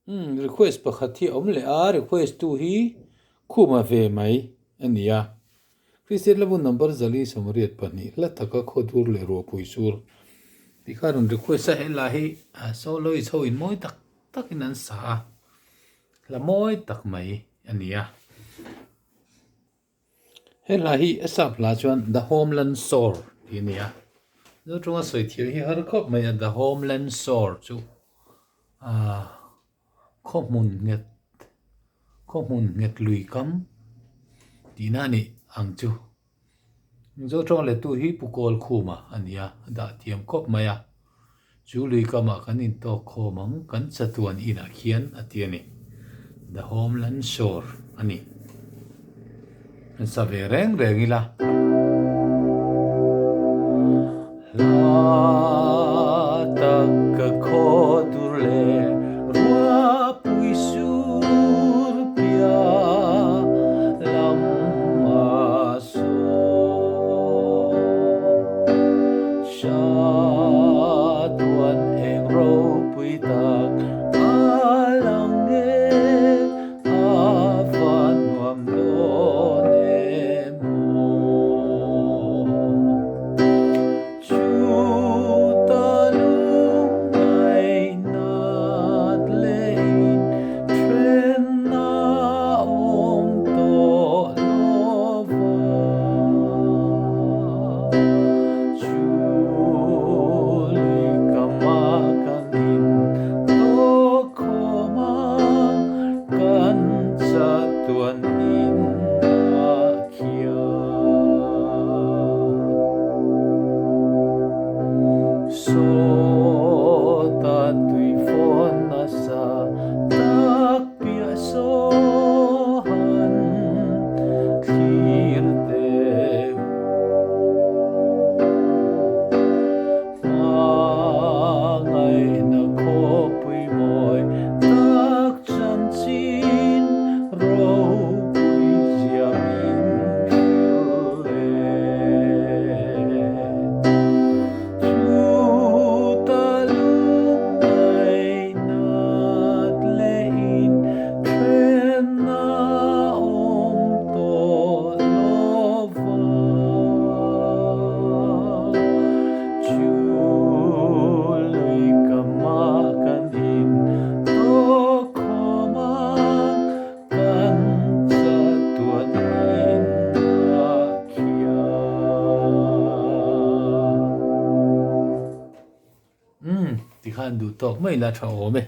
Umm request pakhat hi a awm leh a, request tu hi khuma ve mai a ni a. Kristian Labu number 482 hla taka khaw dur leh ruahpui sur tih kha rawn request a, helai hi soloist ho in mawi tak takin an sa a, hla mawi tak mai a ni a. He hla hi a sap hla chuan The Homeland Shore tih a ni a, chu chunga sawi thiam hi har khawp mai a, The Homeland Shore chu aah khaw hmun nghet khaw hmun nghet lui kam tihna a nih ang chu. Mizo tawng lettu hi Pu Kawlkhuma a ni a, a dah thiam khawp mai a. Chu lui kamah kan intawk khawm ang, kan chatuan inah khian a ti a ni. The Homeland Shore a ni. Kan sa ve reng reng ila. Hla tak ka khaw dur leh ruahpui sur piah lam a saw. Chatuan eng ropui tak a lang e, a van nuam dawn em aw. Chuta lungngainat leiin then a awm tawh lo va. Chu lui ka mah kan in tawk khawm a, kan chatuan in a khian. Sawta tui fawn nasa tak piah saw han thlir teh. Hmangaihna khawpui mawi tak chanchin ropui zia min hrilh e. Chuta lungngainat leh in then a awm tawh lo va. Chu lui ka mah kan in tawk khawm a, kan chatuan in a khian. Umm, tikhan duh tawk mai la tha awm e.